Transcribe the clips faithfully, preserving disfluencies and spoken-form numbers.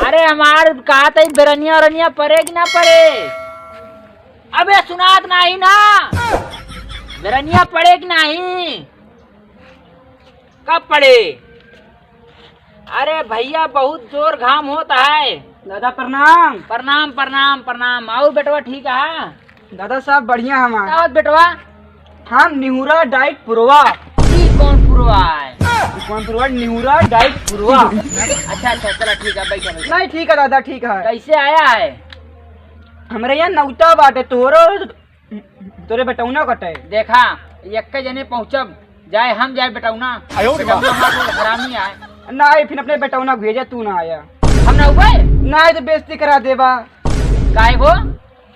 अरे हमार कहा था, बेरनिया ओरनिया पड़े कि ना पड़े? अबे सुनात नाही ना, बेरनिया पड़े कि नाही? कब पड़े? अरे भैया, बहुत जोर घाम होता है। दादा प्रणाम। प्रणाम, प्रणाम, प्रणाम। और बेटवा ठीक है? दादा साहब बढ़िया हमार। का होत बेटवा? हम निहुरा डाइट पुरवा। ई कौन पुरवा है? ई कौन पुरवा? निहुरा डाइट पुरवा। अच्छा, अच्छा, चला ठीक है, बैठा, बैठा। नहीं, ठीक है दादा, ठीक है। कैसे आया है? हमरे यहाँ नौता बाटे, तोरो, तोरे बेटौना कटे। देखा, एक जने पहुँचब, जाए हम, जाए बेटौना। आयो रे माँ। बेटौना हमार बहुत हरामी है। नहीं, फिर अपने बेटौना भेजे, तू ना आया। हम ना हुए? नहीं तो बेइज्जती करा देबा। काहे को?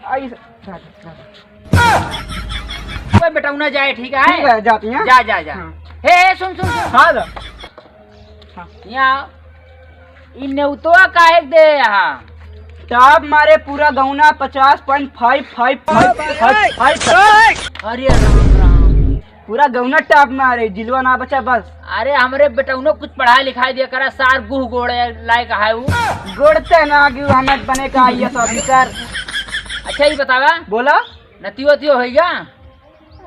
आई, जा, जा, जा। कोई बेटौना जाए, ठीक है? ठीक है, जाती हैं। जा, जा, जा। हाँ। हे, हे, सुन, सुन, सुन। हाँ, जा। हाँ। यहाँ, ई नेउतवा काहे के दे यहाँ? टॉप मारे पूरा गौना पचास point five five five five five। अरे राम, राम। पूरा गौना टॉप मारे, जिलवा ना बचा बस। अरे हमरे बेटौनो कुछ पढ़ाई लिखाई दिया करा, सार गुह गोड़े लायक है उ। गोड़ते ना कि हमें बने का IAS officer। अच्छा, ई बतावा। बोला। नतियो वतियो होइगा?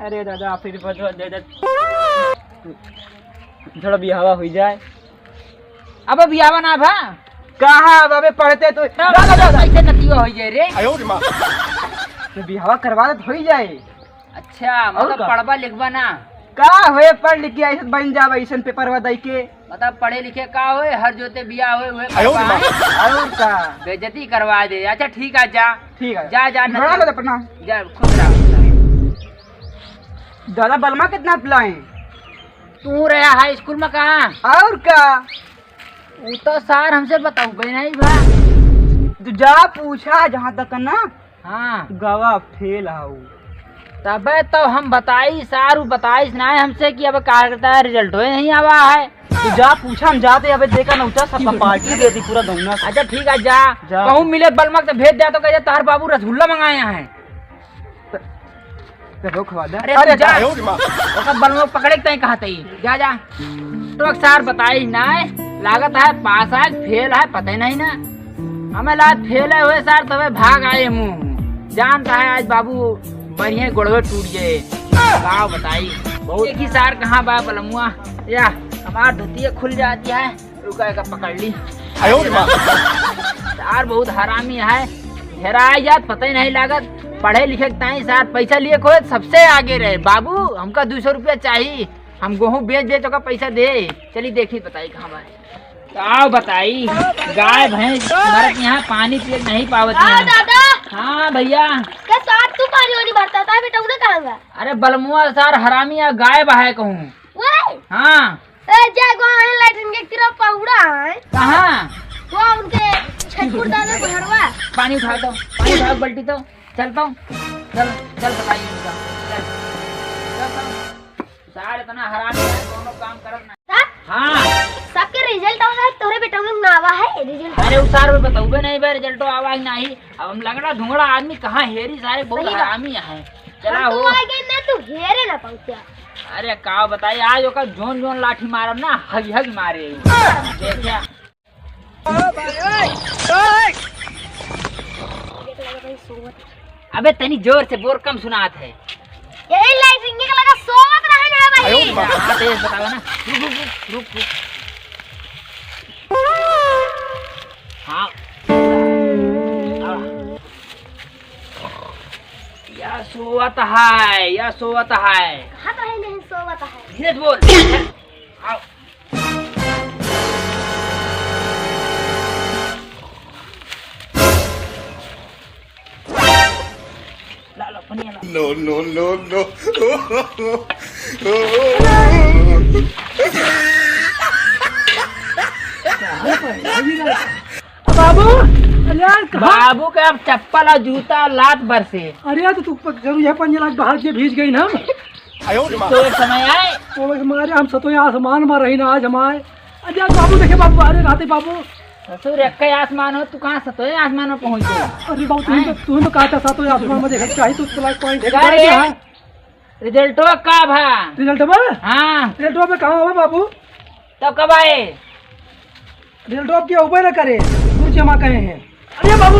अरे दादा, फिर बदवा दे दे। थोड़ा बिहावा हुई जाए। अबे बिहावा ना भा। कहाँ अब, अबे पढ़ते तो। ना, ना, ना, ना। कैसे नतियो होई जाए रे? आयो रे माँ। तो बिहावा करवा दे तो होई जाए। अच्छा, और मतलब का? पढ़बा लिखबा ना? का होए, पढ़ लिख के ऐसे बन जाबा, ऐसन पेपरवा दई के। मतलब पढ़े लिखे का होए, हर जोते बिया होए, उहे आयो रे करबा माँ। है। और का? बेइज्जती करवा दे। अच्छा ठीक है, जा। ठीक है। जा, जा, बड़ा नतियो। मत अपना। जा, खुश रहा, खुश रहा। दादा, बलमा कितना पिलाए? तू रहा हाई स्कूल में कहाँ? और का? उ तो सार हमसे बताउबे नहीं बा। तू जा पूछा जहाँ तक ना। हाँ। गवा फेल हऊ। तबे तो हम बताई, सार उ बताइस ना हमसे कि अब का करता है, रिजल्ट होए नहीं आवा है। तू जा पूछा, हम जाते अबे देखा ना, उठा सब पार्टी दे दी पूरा गौना से। अच्छा ठीक है, जा। जा। कहूँ मिले बलमक तो भेज दे, तो कह दे, "तार बाबू रसगुल्ला मंगाए हैं।" तो रोक वादा। अरे अरे तू जा। जा। ओकर बलवा पकड़े के तई कहा तई। जा, जा। तो सार बताई ना, लागत है पास है, फेल है, पता ही नहीं ना। हमें लाग फेल है हुए सार, तबे भाग आए मुँह। जानता है आज बाबू बढ़िया गोड़वे टूट गए। का बताई? बहुत एक ही सार कहाँ बा बलमुआ? या हमार धोतिया खुल जाती है। रुका, एका पकड़ ली। आयो रे माँ। सार बहुत हरामी है, हेराई जात, पता ही नहीं लागत। पढ़े लिखे के ताई सार पैसा लिए खोए सबसे आगे रहे। "बाबू, हमका दो सौ रुपया चाहिए, हम गेहूँ बेच दे तो का पैसा दे।" चली देखी, बताई कहाँ बा। का बताई, गाय भैंस मरत यहाँ पानी पिए नहीं पावत हाँ यहाँ। दादा। हाँ भैया। का साथ तू पानी वानी भरता था बेटा, उन्हें कहाँ गया? अरे बलमुआ सार हरामी है, गाय बहाए कहूँ। वही? हाँ। ए, जा गो है, लैट्रिन के तरफ पहुड़ा है। कहाँ? वो उनके छठपुर दादा के घरवा। पानी उठा दो, पानी उठाओ, बाल्टी तो। चल तो, चल, चल बताइए उनका। चल, चल तो। सार इतना हरामी है, दोनों काम करत ना। हाँ? हाँ। सबके रिजल्ट आवा है, तोरे बेटा लोग ना आवा है रिजल्ट। अरे उ सार में बताउबे नहीं बे, रिजल्ट आवा है नहीं। अब हम लगड़ा धुंगड़ा आदमी कहाँ हेरी, सारे बहुत सही बात। हरामी है। चला हम तो हो। आगे ना, तू हेरे ना पहुँचा। अरे का बताई, आज ओकर जोन जोन लाठी मारब ना, हग हग मारे। देखा। अबे तनी जोर से बोल, कम सुनात है। यही लाइट रिंगे के लगा सोवत रहे ना भाई। हाँ, तेज बतावा ना। रुक, रुक, रुक, रुक, रुक। हाँ। या सोवत है, या सोवत है। कहाँ तो है नहीं सोवत है। धीरे से बोल। आओ। ला लो, पनिया ला। No, no, no, no। बाबू, अरे यार, कहाँ? बाबू के अब चप्पल और जूता और लात बरसे। अरे यार, तो तू प-, जरूर यह पनिया लाग बाहर जे भीज गई ना हम। तो एक समय आए। तो हमारे हम सतोए आसमान में रही ना आज हमारे। अरे यार, बाबू देखे बाबू, अरे रहते बाबू। ससुर, एक ही आसमान हो, तू कहाँ सतोए आसमान में पहुँच गए? अरे बाबू, तुम तो, आए? तुम तो कहा था सतोए आसमान में देखे, चाहे तो प्लस पॉइंट है, का रे? हाँ। रिजल्टवा का भा? रिजल्टवा? हाँ। रिजल्टवा में कहाँ हुआ बाबू? तो कब आए? रिजल्टवा के होबे ना करे। जमा कहे हैं। अरे बाबू,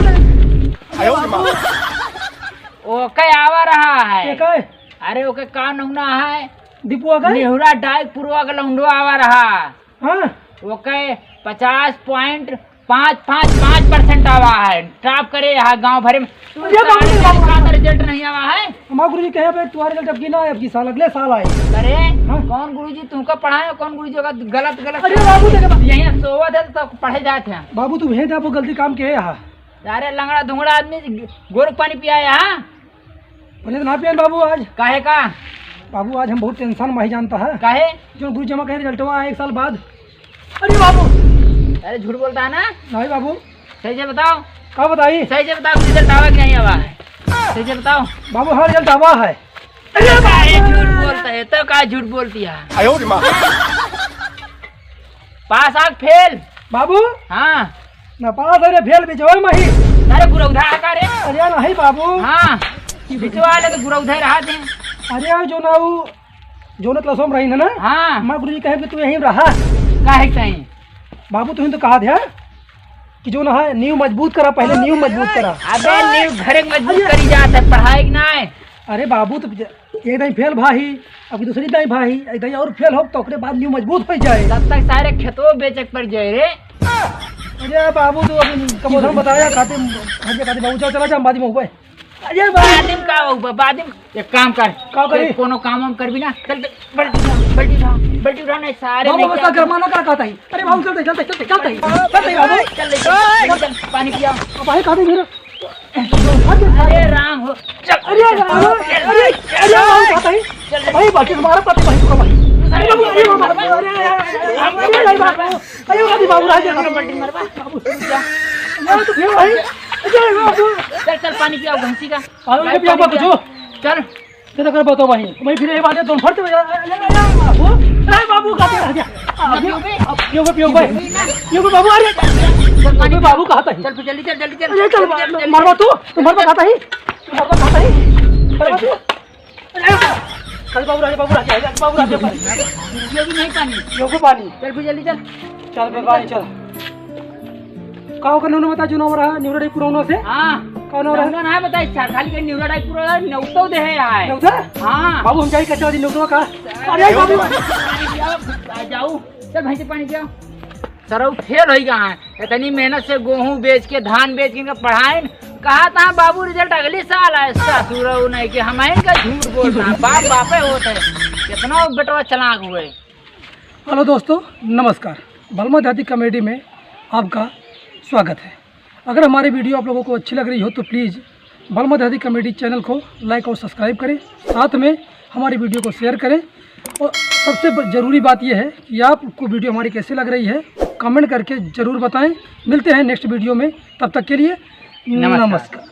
ओके आवा रहा है। के कहे? अरे ओके का नहुना है? दीपुआ का? नेहुरा डाइक पुरवा के लौंडो आवा रहा। हाँ। ओके पचास point पाँच पाँच पाँच percent आवा है, top करे यहाँ गाँव भरे में। अरे बाबू, सारे बाबू, का result नहीं आवा है। हमार गुरुजी कहे, "बे, तुम्हारे result अब की ना आए, अब की साल, अगले साल आए।" अरे, हाँ। कौन गुरुजी तुमको पढ़ाए, कौन गुरुजी का गलत, गलत अरे बाबू, देखे बा- यहीं सोवत है तो पढ़े जात है। बाबू, तू भेज दे, आपको गलती काम के है यहाँ। अरे लंगड़ा धुंगड़ा आदमी, गोरू पानी पिया यहाँ। पहले तो ना पियन बाबू आज। काहे का? बाबू, आज हम बहुत tension में ही जानता है। काहे? जो गुरु जमा कहे result हुआ एक साल बाद। अरे बाबू। अरे झूठ बोलता है ना? नहीं बाबू। सही से बताओ। का बताई? सही से बताओ, result आवा कि नहीं आवा है? सही से बताओ। बाबू, हाँ, result आवा है। अरे भाई, झूठ बोलता है, तो का झूठ बोलती है? आयो रे माँ। पास आ fail? बाबू। हाँ। ना पास है रे, fail बिचवा में ही। अरे गुरौधा है का रे? अरे नहीं बाबू। हाँ, बिचवा ले तो गुरौधा रहा थे। अरे जो ना वो, जो ना class में रही ना, हाँ। हमार गुरुजी कहे कि तू यहीं रहा। काहे कहीं? बाबू, तू ही तो कहा था कि जो ना है, नींव मजबूत करा, पहले नींव मजबूत करा। अबे नींव घरे के मजबूत अरे। करी जात है, पढ़ाई के ना है। अरे बाबू, तो एक दाई fail भा ही, अब दूसरी दाई भा ही, एक दाई और fail हो तो ओकरे बाद नींव मजबूत हो जाए। तब तक सारे खेतों बेचे के पड़ जाए रे। अरे बाबू, तू अभी कबो हम बताया खाते, खाते, खाते बाबू, चल, चला जा, हम बाद में हुए। अरे बाबू। बाद में का हो, बाद में एक काम कर। का करी? कोनो काम वाम करबी ना, चल, चल, बल्टी उठा, बल्टी उठा, बल्टी उठा, नहीं सारे बाबू, नहीं बस क्या का माना का कहता है? अरे बाबू, चलते, चलते, चलते, चलते, चलते बाबू। चल, ले, चल, चल, पानी पिया। अब भाई, कहाँ दे मेरे? अरे राम हो। चल। अरे राम हो। अरे, अरे राम हो, कहता है। चल, चल। भाई, बाकी हमारा पति भाई को भाई। अरे बाबू, अरे बाबू, अरे, अरे, अरे, अरे, अरे, बाबू। अरे बाबू, बाबू, राज बाबू। बाबू, यार, तो फिर भाई। अरे बाबू। चल, चल, पानी पिया, भैंसी का। पानी पिया, पानी पिया। चल। चल, कर बताओ भाई। भाई, फिर ये बात है, तुम फट में जा-, अरे, अरे, अरे, बाबू, अरे, बाबू, का तेरा क्या? अब पियो बे। अब पियो बे, पियो बे। पियो बे, बाबू, अरे, चल, चल, चल, बाबू, कहाँ था ही? चल, जल्दी चल, जल्दी चल। अरे, चल, जल्दी चल, जल्दी मरवा चल। तू, तू मरवा खाता ही? तू मरवा खाता ही? मरवा तू? अरे, अरे, बाबू, राजा, बाबू, राजा, बाबू, राजा, पानी। पियो भी नहीं पानी। पियो बे पानी। चल, फिर जल्दी चल। चल बे भाई, चल। का ओकर नौना बता, जो नौ रहा, निवड़ा डाइक पुरौनो से? हाँ। कौन हो रहा? नौना ना बता, इच्छा खाली के निवड़ा डाइक पुरौनो, नौतो दे है आए। नौता? हाँ। बाबू, हम जाई कच्चा वाली नौतवा का? अरे बाबू। आ जाऊ। चल, भैंसी पानी पियाओ। सरऊ fail होई गया है। इतनी मेहनत से गेहूं बेच के, धान बेच के इनका पढ़ाइन। कहा था बाबू, result अगली साल आए। ससुरऊ नहीं कि हम इनका झूठ बोल रहा है। बाप बापे होते हैं। कितना बेटवा चालाक हुए। हेलो दोस्तों, नमस्कार। बलमा देहाती comedy में आपका स्वागत है। अगर हमारी video आप लोगों को अच्छी लग रही हो तो please बलमा देहाती comedy channel को like और subscribe करें, साथ में हमारी video को share करें। और सबसे ब-, ज़रूरी बात यह है कि आपको video हमारी कैसी लग रही है, comment करके ज़रूर बताएं। मिलते हैं next video में, तब तक के लिए नमस्कार। नमस्कार।